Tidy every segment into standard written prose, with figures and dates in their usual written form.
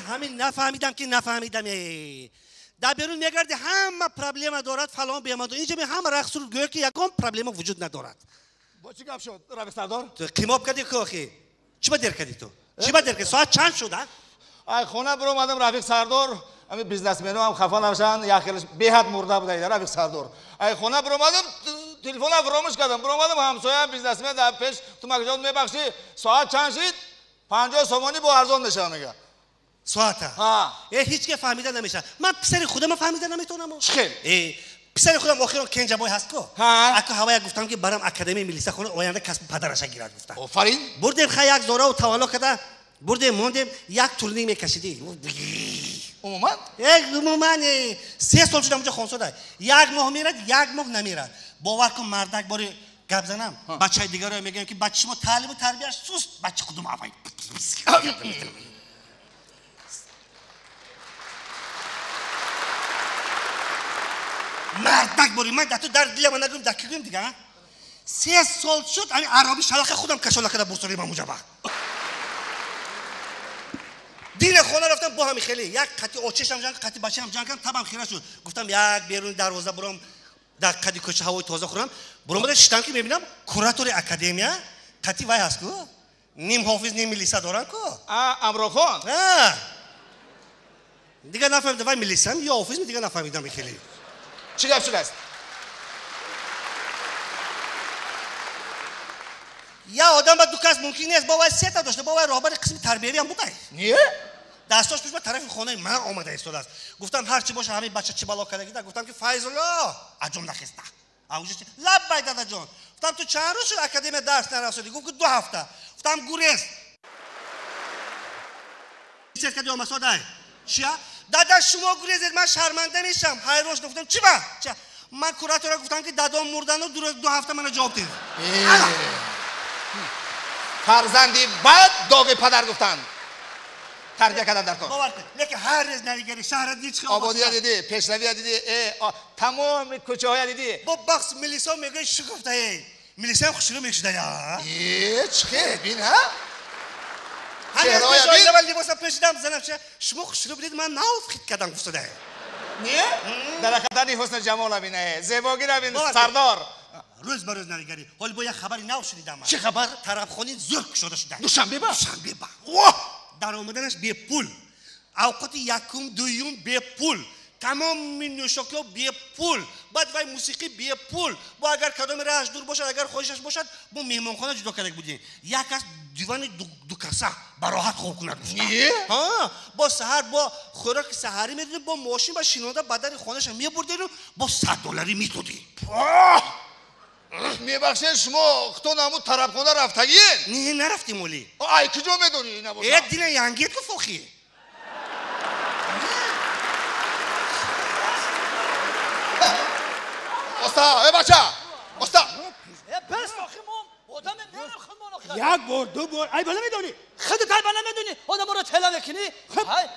Ҳамин нафаҳмидам ки нафаҳмидам. Дар берун мегарди ҳама проблема дорад, фалон бемадон. Инҷа ҳама рақс суруд гӯё ки ягон проблема вуҷуд надорад. Бо чӣ гап шуд, Рафиқ Сардор? Ту қимоб кардӣ ку охи? Чӣ ба дер кардӣ ту? Чӣ ба дер кардӣ? Соат чанд шуд, а? Ай хона биромадам, Рафиқ Сардор. Ами бизнесмену ҳам хафа нашанд, як хелаш беҳад мурда буда, Рафиқ Сардор. Ай хона биромадам, телефонам фаромӯш кардам. Биромадам, ҳамсояам бизнесмен дар пеш, ту макҷон мебахшӣ, соат чанд шид? 50 сомонӣ бо арзон мешавад, мега. Соата? Ҳа. Ҳеҷ ке фаҳмида намешавад. Ман писари худам фаҳмида наметавонам. Чӣ хел? Писари худам охирон Кенҷабой ҳаст ку? Ҳа. Аку ҳавая гуфтам ки барам академияи милиса хона оянда касби падараша гирад гуфтам. Офарин. Бурдем ха як зораву тавалло карда, бурдем мондем, як турник мекашидӣ. Умуман? Умуман, 3 сол шудам онҷо хонсода. Як моҳ мерад, як моҳ намерад. Бовар кун, мардак бори гап занам, бачаи дигаро мегӯям ки бача шумо таълиму тарбияш суст, бача худум авай. Мардак бори ман дар ту дар дилама нагӯям, дар ки гӯям дига? 3 сол шуд, ами ароби шалаха худам кашола карда бурсолим амуҷаба. Дина хона рафтам бо ҳами хеле, як қати очешам ҷанг, қати бачаам ҷанг кардам, табам хира шуд. Гуфтам як беруни дарвоза бурам, дар қади кӯча ҳавои тоза хӯрам. Буромада шиштам ки мебинам куратори академия қати вай ҳаст ку? Ним ҳофиз, ним милиса дорам ку? А, Амрохон? А. Дига нафаҳмидам, вай милисам ё ҳофизм, дига нафаҳмидам хеле. Чӣ гап шудааст? Я одам ба ду кас мумкин нест, бо вай сета дошта, бо вай роҳбари қисми тарбиявиам будай. Не? Дасташ пеш ба тарафи хонаи ман омада истодааст. Гуфтам ҳар чӣ боша ҳамин бача чӣ бало кардагида. Гуфтам ки Файзулло, аҷон нахеста. Ауҷа чи? Лаббай дадаҷон. Гуфтам ту чанд рӯз шуд академия дарс нарафтодӣ? Гуфт ки 2 ҳафта. Гуфтам гурез. Чиз кардӣ омасодай? Чия? Дада шумо гурезед, ман шарманда мешам. Ҳайрон шудам. Гуфтам чӣ ба? Ча? Ман куратора гуфтам ки дадом мурдану 2 ҳафта мана ҷавоб дед. Фарзанди бад доғи падар гуфтанд. Тарбия кардан дар кор. Бовар кун, лекин ҳар рӯз навигари шаҳра дидӣ чӣ хел ободия дидӣ, пешравия дидӣ, тамоми кӯчаҳоя дидӣ. Бо бахс милисо мегӯяд чӣ гуфтае? Милисаам хушрӯ мешуда я. Чӣ хел бин, ҳа? Ҳамин Чеҳраҳоя пеш бин? оила либоса пӯшидам, занам чӣ? Шумо хушрӯ будед, ман нав хит кардам гуфтада. Не? Дар ҳақиқат ҳусни ҷамола бин, зебогира бин, Бовар кун. Сардор. Рӯз ба рӯз навигарӣ. Ҳоли бо як хабари нав шунидам. Чӣ хабар? Тарабхонаи зӯр кушода шуда. Душанбе ба? Душанбе ба. Воҳ! Дар омаданаш бепул. Авқоти якум, дуюм бепул. Тамоми нӯшокиҳо бепул. Баъд вай мусиқӣ бепул. Бо агар кадоми раҳаш дур бошад, агар хоҳишаш бошад, бо меҳмонхона ҷудо карда будем. Як кас дивани дукаса ба роҳат хоб кунад. Не? Ҳа, бо саҳар бо хӯроки саҳарӣ медодем, бо мошин ба шинонда ба дари хонаша мебурдем, бо 100 долларӣ медодем. Оҳ! Мебахшед, шумо худтон ҳамун тарабхона рафтагиен? Не, нарафтем олӣ. Ай, куҷо медонӣ ина бошад? Дина янгет ку фохи. Оста, бача! Оста! Пес охи мо одаме мерем худмон охи. Як бор, ду бор, ай бала медонӣ? Худат ай бала медонӣ, одаморо тела мекунӣ? Ай.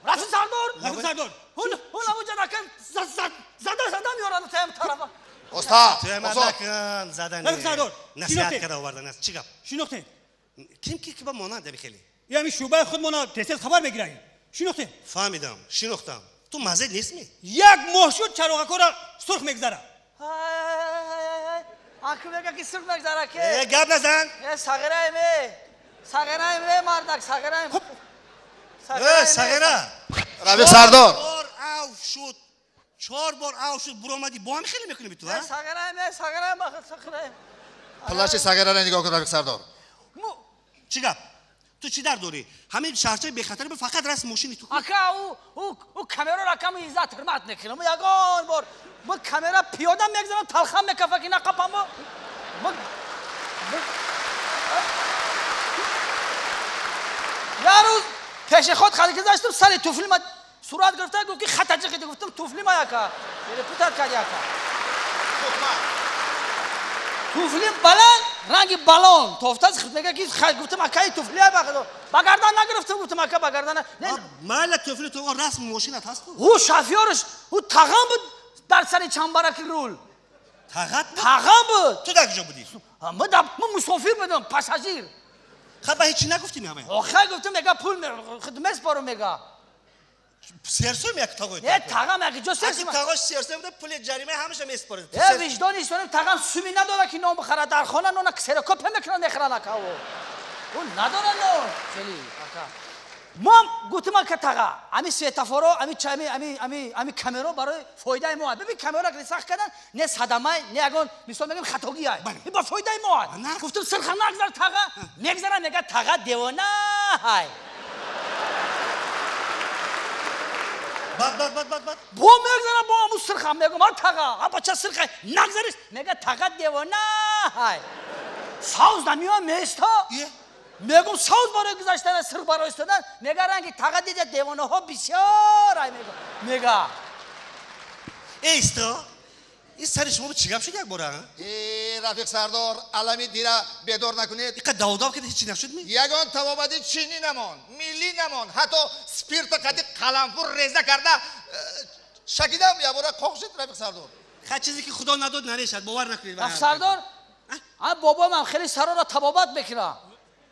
Рафиқ Сардор! Рафиқ Сардор! Ҳун ҳамунҷа накун, зада зада меоранд таям тарафа. Оста! Туям Оста! накун, задани. Рафиқ Сардор, Насиҳат шинохтед? карда овардан аст. Чӣ гап? Шинохтед? Ким ки ба монанд ами хеле? Я ҳамин шӯъбаи худмона тез-тез хабар мегирем. Шинохтед? Фаҳмидам, шинохтам. Ту мазза нестми? Як моҳ шуд чароғакора сурх мегзара. Ай, аку мега ки сурх мегзара ке? Гап назан. Сағираем, сағираем, мардак, сағираем. Хуб. Сағира. Рафиқ Сардор. Бор ав шуд. 4 бор ав шуд, буромадӣ. Бо ҳам хеле мекунӣ ту, а? Сағираем, сағираем, бахт, сағираем. Плаши сағираро нигоҳ кун, Рафиқ Сардор. Чӣ гап? Ту чӣ дард дорӣ? Ҳамин шаҳрчаи бехатари фақат расм мошини ту. Ака, ӯ камера ракам иззат ҳурмат мекунам. Ягон бор мо камера пиёда мегзарам, талхам мекафа ки нақапам. Як рӯз пеши худ хари гузаштам, сари туфли ма сурат гирифта, гуфт ки хата ҷиқиди. Гуфтам туфли ма яка. Путат кард яка. Туфли баланд, ранги балон. Тофтаз хит мега ки гуфтам акаи туфли ай бахадо. Ба гардан нагирифтам, гуфтам ака ба гардан не. Майла туфли ту расм мошинат ҳаст ку? Ӯ шофёрш, ӯ тағам буд дар сари чамбараки рул. Тағат буд? Тағам буд. Ту дар куҷо будӣ? Ма мусофир будам, пассажир. Хаба ҳеҷ нагуфтӣ меҳамая? Охир гуфтам мега пул меспорам мега. Серсӯм як тағой. Э тағам як ҷо серсӯм. Тағош серсӯм буда пули ҷарима ҳамаша меспорад. Э виҷдони истонем тағам суми надора ки нон бихарад дар хона нона ксерокопия мекунад мехӯрад ака ӯ. Ӯ надора нон. Хеле ака. Мом гуфтам ака таға ами светофоро ами ами ами ами ами камеро барои фоидаи мо. Бибин камеро ки сахт кардан не садамай не ягон мисол мегӯем хатогиай. Ин ба фоидаи мо. Гуфтам сирха нагзар таға мегзара мега таға девона ҳай. Бад бад бад бад бад. Бо мегзара бо аму сирха мегӯм а таға а бача сирха нагзариш мега таға девона ҳай. Савз намеоям места. Мегум савз барои гузаштан сирх барои истодан мега ранги таға дида девонаҳо бисёр ай мега мега. Э исто ин сари шумо чӣ гап шуд як бора? Э рафиқ сардор алами дира бедор накунед. Иқа давдав кида ҳеҷ нашуд ми? Ягон табобати чинӣ намон, миллӣ намон, ҳатто спирта қади қаламфур реза карда шакидам якбора қоқ шуд рафиқ сардор. Ха чизе ки худо надод намешад, бовар накунед. Рафиқ сардор, а бобоам ҳам хеле сарора табобат мекунад.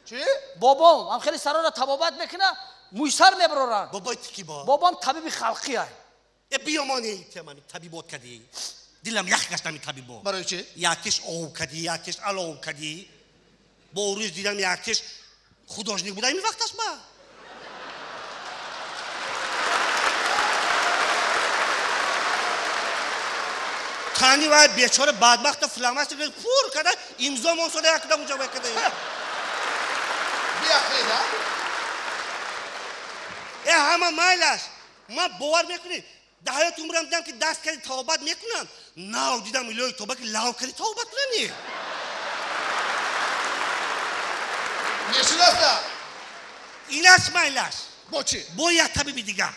Чӣ? Бобом ҳам хеле сарора табобат мекунад, мӯйсар мебароранд. Бобои ту ки бо? Бобом табиби халқӣ ай. Э биёмонӣ темами табибот кадӣ. Дилам ях гашт ами табибо. Барои чӣ? Якеш ов кадӣ, якеш алов кадӣ. Бо рӯз дидам якеш художник буда ами вақташ ба. Тани вай бечора бадбахта фломастер пур када имзо мон сода якда унҷа вай када. Биахледа? Э ҳама майлаш. Ман бовар мекунед. Дар ҳаёти умрам дидам ки даст кади тавбат мекунам. Нав дидам илоҳи тоба ки лав кади тавбат кунани. Нешудаста? Инаш майлаш. Бо чӣ? Бо як табиби дигар.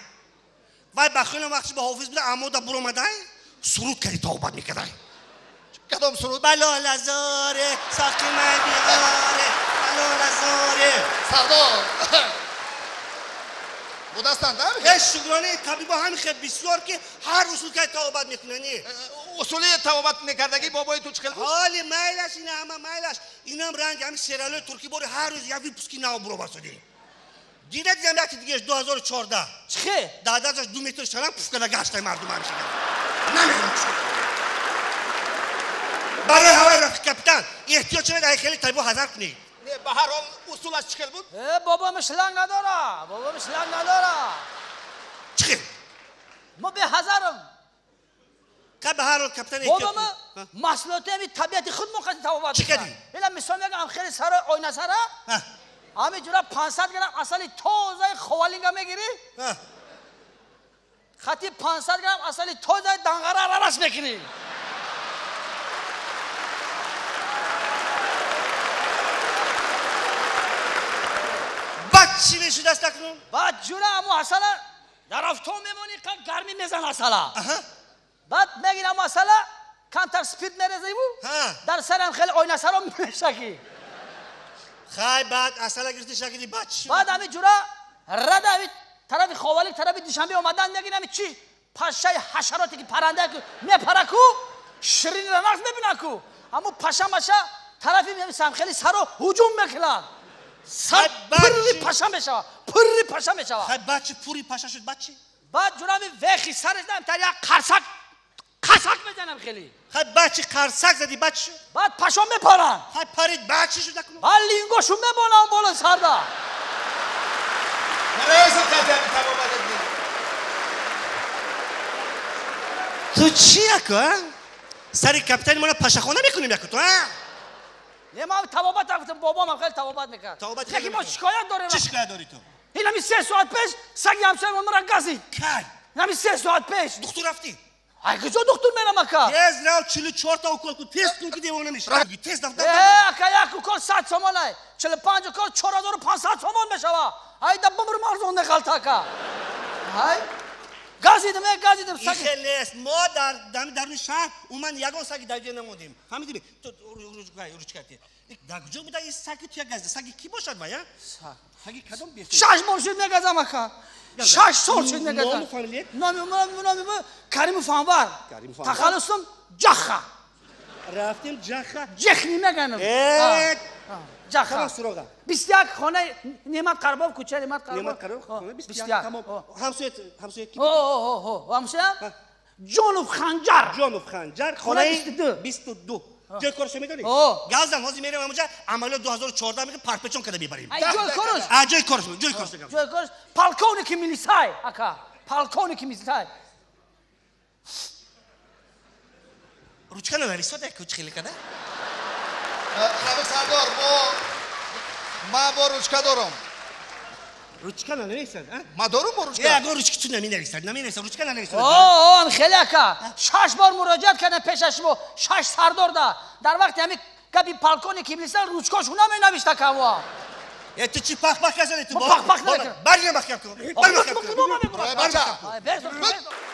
Вай ба хелам вақтиш ба ҳофиз буда амода буромадай суруд кади тавбат мекардай. Кадом суруд? Балолазоре соқи май биёре балолазоре. Сардор! Будастанд, а? Э шукронаи табибо ҳамин хел бисёр ки ҳар усул кади тавбат мекунани. Усули тавбат мекардагӣ бобои ту чӣ хел буд? Ҳоли майлаш ина ҳама майлаш. Инам ранги ҳамин сериалои туркӣ бори ҳар рӯз як выпуски нав буроварсодӣ. Дида дидам яки дигаш 2014. Чӣ хел? Дар дасташ 2 метр шалам пуф карда гаштай мардум ҳамеша. Намедонам чӣ. Барои ҳаваи рафиқ капитан эҳтиёт шавед ай хеле табибо ҳазар кунед. Не, ба ҳар ҳол усулаш чӣ хел буд? Э бобом шланг надора, бобом шланг надора. Чӣ хел? Мо беҳазарам. Ка ба ҳар ҳол капитан эҳтиёт бобом маҳсулоти ҳами табиати худ мо қади табобат чӣ кардӣ? Ина мисол мегӯям хеле саро ойнасара ҳамин ҷура 500 грамм асали тозаи ховалинга мегирӣ, хати 500 грамм асали тозаи данғара аралаш мекунӣ. Баъд чӣ мешудаст акнун? Баъд ҷура ҳамо асала дар афтон мемонӣ, гармӣ мезан асала. Баъд мегирӣ ҳамо асала, камтар спирт мерезиву дар сарам хеле ойнасаро мешакӣ. Хай баъд асала гирифти шакиди баъд чӣ? Баъд ҳамин ҷура рада ҳамин тарафи Ховалик тарафи Душанбе омадан мегирӣ ҳамин чӣ пашаи ҳашароте ки паранда ку мепара ку ширинро нағз мебина ку ҳамун паша маша тарафи хеле саро ҳуҷум мекунад. Сар пурри паша мешавад, пурри паша мешавад. Хай баъд чӣ пурри паша шуд баъд чӣ? Баъд ҷура ҳамин вехи сараш дар як қарсак қарсак мезанам хеле. Хай баъд чӣ қарсак задӣ баъд чӣ шуд? Баъд пашо мепаранд. Хай парид баъд чӣ шуд акнун? Баъд лингошу мебонам боло сарда. Ту чӣ яко, а? Сари капитани моро пашахона мекунем яко ту, а? Не, ман табобат гуфтам, бобоам хеле табобат мекард. Яке мо шикоят дорем. Чӣ шикоят дорӣ ту? Ин ҳамин 3 соат пеш саги ҳамсояи моро газид. Кай? Ин ҳамин 3 соат пеш. Духтур рафтӣ? Ай куҷо духтур мерам ака? Тез рав 44 та укол кун, тез кун ки девона мешавӣ. Тез дав. Э ака як укол 100 сомон ай. 45 укол 4500 сомон мешава. Ай да бумр марзон неғалта ака. Ай газидим, э газидим саги. Ин хел нест. Мо дар даруни шаҳр умуман ягон саги давида намондем. Фаҳмидӣ? Ту ручка ти. Дар куҷо буда ин саги ту як газида? Саги ки бошад вай, а? Саги кадом бесо? 6 моҳ шуд мегазам ака. 6 сол шуд мегазам. Ному фамилият? Номи Каримов Анвар. Тахаллусум Ҷаха. Рафтем Ҷаха. Ҷехни меганам. Э Ҷаха. Тамом суроға. 21 хонаи Неъмат Қарбов, кӯчаи Неъмат Қарбов. Неъмат Қарбов, хона 21. Тамом. Ҳамсоят, ҳамсоят ки? О, о, о, ҳамсоям? Ҷонов Ханҷар. Ҷонов Ханҷар, хонаи хонаи 22. Ҷои корашо медонӣ? О. Газдан, ҳозир мерем ҳамонҷа, амалиёт 2014 мекунем, парпечон карда мебарем. Ай, ҷои кораш? А, ҷои кораш, ҷои кораш. Ҷои кораш полковники милисай, ака. Полковники милисай. Ручка нанависод, як кӯч хеле када? Рафиқ Сардор, бо ман бо ручка дорам. Ручка нанависад, а? Ман дорам бо ручка. Э, ягон ручки ту наменависад, наменависад, ручка нанависад. О, о, хеле ака. 6 бор муроҷиат кардам пеша шумо, 6 сардор да. Дар вақти ҳамин гапи полковники милисай ручкош наменавишт, ака во. Э, ту чӣ пах-пах казани ту? Мо пах-пах намекунам. Барина маҳкам кун. Бар маҳкам кун. Бача. Ай, безор, безор.